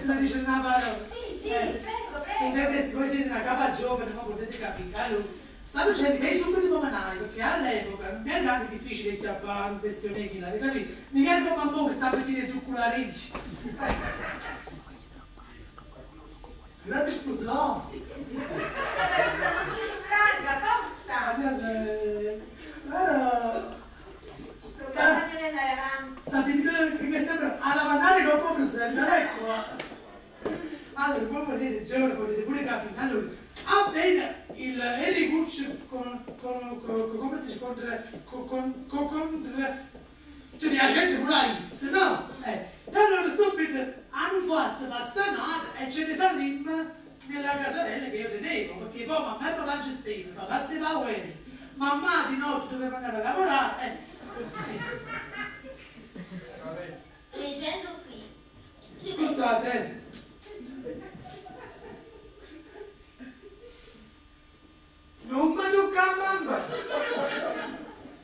Potessimo dicere una parola? Sì, sì, prego, prego. Studentessa, voi siete una capa giovane, ma potete capire. Allora, sta dicendo che io subito mi menai, perché all'epoca non era anche difficile chiappare un questione chi l'avete capito? Mica era come a mo che sta per chiedere zuccolari. Andate sposare. Cataruzza, non si distragga, forza! Allora, Programmate di andare avanti. Sapete che sembra alla mandare con come sembra, ecco. Allora, come siete giovani potete pure capire. Allora, appena il Enricuccio con, come si dice, contro, con, con, con, contro, cioè la gente pure la vista, no? E allora subito hanno fatto passare e ce ne salimmo nella casarella che io tenevo, perché poi mamma e papà gestiva, papà stava a guerra, mamma di notte doveva andare a lavorare. Leggendo qui, io Scusate, eh. Non mi tocca a mamma!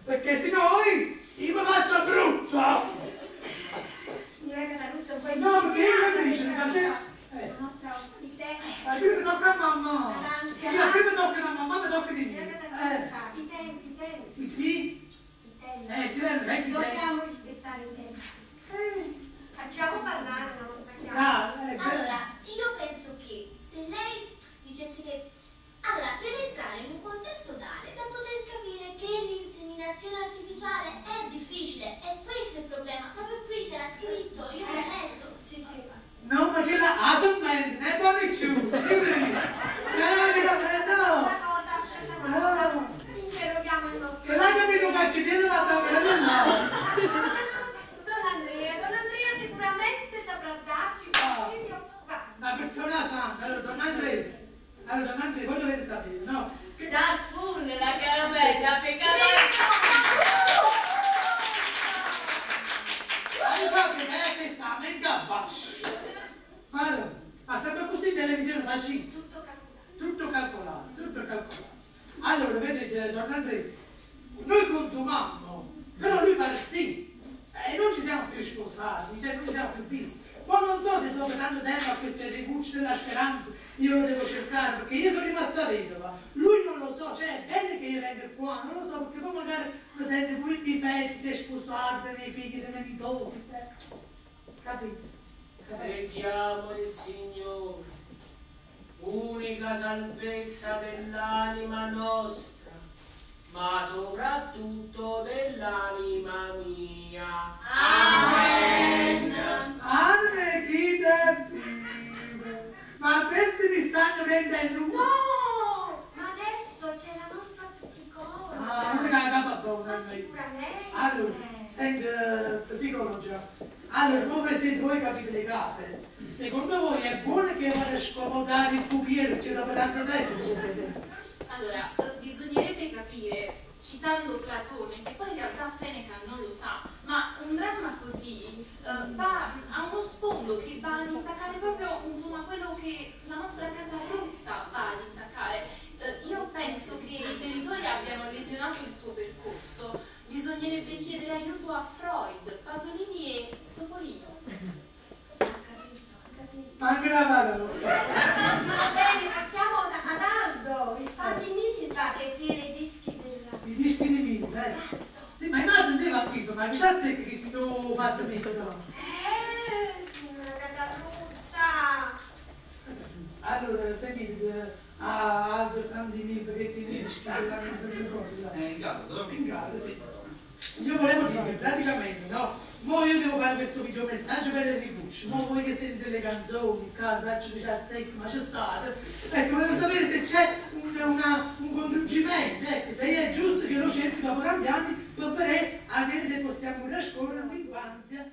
Perché sennò io mi faccio brutto! Signora Cataruzza, un po' No, perché io non dice che se... La nostra ospite. Ma io mi tocca a mamma! Avanti, Se avanti. prima tocca a mamma, mi tocca di Signora me. Cataruzza, i tempi, i tempi, I chi? i tempi. Chi è? Chi è? Dobbiamo rispettare i tempi. Facciamo parlare la nostra Chiara. Ah, Allora, io penso che se lei dicesse che allora deve entrare in un contesto tale da poter capire che l'inseminazione artificiale è difficile, e questo è il problema. Proprio qui c'era scritto, io l'ho letto. Sì, sì. No, ma che la Asamment, ne buona giusta, no, no, Una cosa, facciamo una cosa. Interroghiamo il nostro. Che l'ha capito che ci viene la tabella là. Don Andrea, Don Andrea sicuramente saprà darci un consiglio. Va. Una persona sana, allora don Andrea, allora don Andrea, voi dovete sapere, no? Che Da funde la caramella, peccato. Ma sapete che questa menga bascia. Ma no, ma sempre così in televisione facile. Tutto calcolato. Tutto calcolato, tutto calcolato. Allora, vedete, don Andrea, noi consumammo, però lui partì e non ci siamo più sposati, cioè non ci siamo più visti. Poi non so se dopo tanto tempo a queste ricucce della speranza io lo devo cercare, perché io sono rimasta vedova. Lui non lo so, cioè è bene che io venga qua, non lo so, perché poi magari mi sente pure i difetti, si è sposato, nei figli, dei nipoti. Capito? Capito? Preghiamo il Signore, unica salvezza dell'anima nostra, ma soprattutto dell'anima mia. Amen. Anime chi te vive. Ma questi mi stanno vendendo un... No! Ma adesso c'è la nostra psicologa. Ah, non è la capa buona. Ma sicuramente. Allora, senti, psicologa. Allora, come se voi capite le cape, secondo voi è buono che vada a scomodare il cuviere che dopo tanto tempo? Allora, bisognerebbe capire, citando Platone, che poi in realtà Seneca non lo sa, ma un dramma così va a uno sfondo che va ad intaccare proprio, insomma, quello che la nostra Cataruzza va ad intaccare. Io penso che i genitori abbiano lesionato il suo percorso. Bisognerebbe chiedere aiuto a Freud, Pasolini e Topolino. Ho capito, ho capito. Ma anche la parola. Va bene, passiamo ad Aldo, il fan di Milva che tiene i dischi della... I dischi di Milva, eh. Sì, ma io sentiva qui, ma mi sa che si sono fatto no. Signora Cataruzza! Allora, sentite, a Aldo fan di Milva che tiene i dischi della Milva, È in gato? In gato, sì. Io volevo dire che praticamente, no? Mo io devo fare questo videomessaggio per Enricucci, mo voi che sentite le canzoni, cazzo, c'è secco, ma c'è stato. Ecco, volevo sapere se c'è un congiungimento, ecco, se è giusto che lo cerchi dopo tanti anni, per vedere almeno se possiamo pure a scuola, un'infanzia.